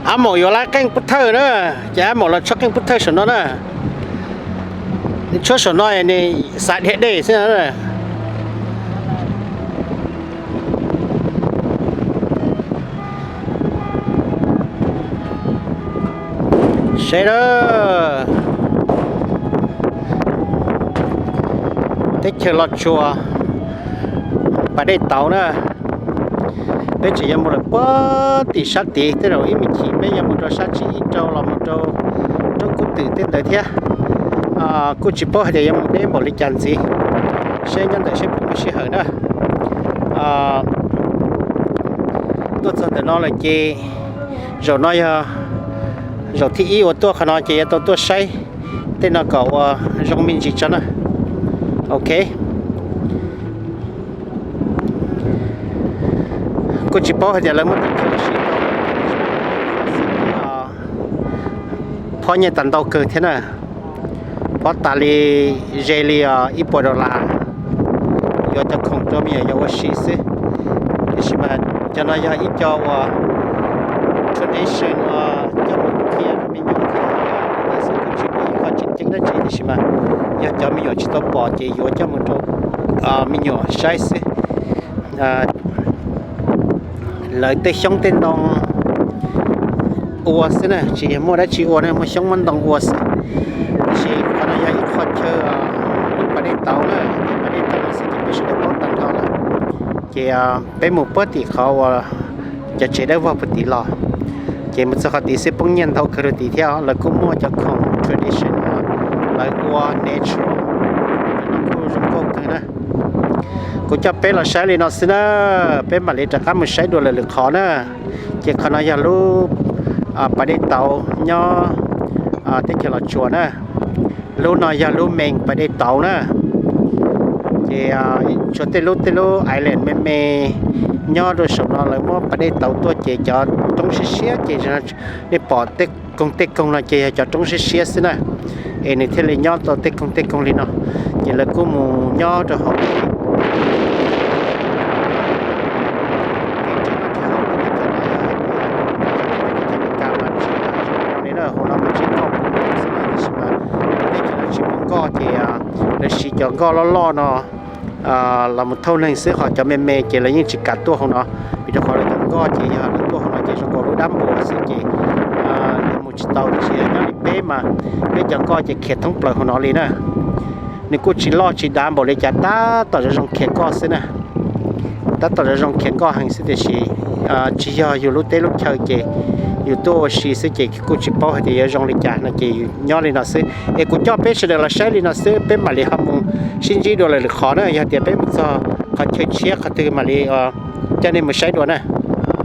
Ab Maum yuav lawv qeej pub thawj na, ces Ab Maum los tshuab qeej pub thawj saum no na. Nws tshuab saum no nws xav dhia dej xwb na. Seb na, teb chaws Los Tsuas, pas dej tauv na. Peb tseem yuav mus lawm puag tim sab tid, tej zaum ib me chim peb yuav mus rau sab tsib ib rau los mus rau roob Kub Twm tej ntawd thiab. Kuj tsis paub hais tias yuav mus deb npaum li cas ntxiv, seb nyob ntawm seb puas muaj sij hawm na. Tuaj txog ntawm no lawm ces zaum no yog zaum thib ib uas tuaj qhov no ces yuav tau tuaj saib tej no kom ua zoo me ntsis tso na. Ok. Kuj tsis paub hais tias lawv muaj tej chaw ua si tau, phob nyiaj tas ntau kawg thiab na. Phob tas li, ze li ib puas dollar, yuav cov khoom rau me nyuam yaus ua si xwb. Tiam sis mas cov no yog ib co uas tradition uas coj mus qhia rau me nyuam thiab, xwb kuj tsis muaj ib qho tseem ceeb dab tsi, tiam sis mas yog cov me nyuam tsis tau pom ces yuav coj mus rau me nyuam saib xwb. Lawv tej xyoob tej ntoo ua xwb na, tsis yog muaj dab tsi ua na, muaj xyoob muaj ntoo ua xwb. Tiam sis qhov no yog ib qho chaw lub pas dej tauv na, pas dej tauv no xwb ces peb sawv daws paub tag nrho lawm. Ces peb mus puag tim qhov uas cov tsev dawb vog puag tim los, ces mus txog qhov tid xwb poob nyiaj ntau kawg rau tim thiab. Lawv kuj muaj cov khoom tradition uas lawv ua natural, cov no kuj zoo nkauj kawg na. Kuv coj peb los saib li no xwb na, peb mam li rov qab mus saib dua lwm lwm qhov na. Ces qhov no yog lub pas dej tauv nyob teb chaws Los Tsuas na. Lub no yog lub main pas dej tauv na. Ces tshuav tej lub tej lub island me me nyob rau saum no lawv muab pas dej tauv tuaj ces cov roob siab siab ces nej pom tej koog tej koog no ces yog cov roob siab siab xwb na. Es nws thiaj li nyob tau tej koog tej koog li no. Ces lawv kuj mus nyob rau hauv li na, hauv no mas tsis nkoj, tiam sis mas teb chaws no tsis muaj nkoj ces lawv siv cov nkoj loj loj no los mus thauj neeg xwb, ho cov me me ces lawv yeej tsis kam tuaj hauv no, vim rau qhov lawv cov nkoj ces yog lawv tuaj hauv no ces zoo nkaus lub dab npua xwb ces mus tsis tau. Tiam sis nyob li peb mas peb cov nkoj ces khiav thoob plaws hauv no li na. Nws kuj tsis loj tsis dav npaum li cas, tab tom zoo zoo khiav nkoj xwb na. Tab tom zoo zoo khiav nkoj heev xwb, tiam sis tsis yog yus lub teb lub chaw ces yus tuaj ua si xwb ces kuj tsis paub hais tias yuav zoo li cas no ces yus nyob li no xwb. Es kuv coj peb sawv daws los saib li no xwb, peb mam li ho mus sib ntsib dua lwm lwm qhov na. Yog tias peb mus txog qhov chaw tshiab qhov twg mam li coj nej mus saib dua na.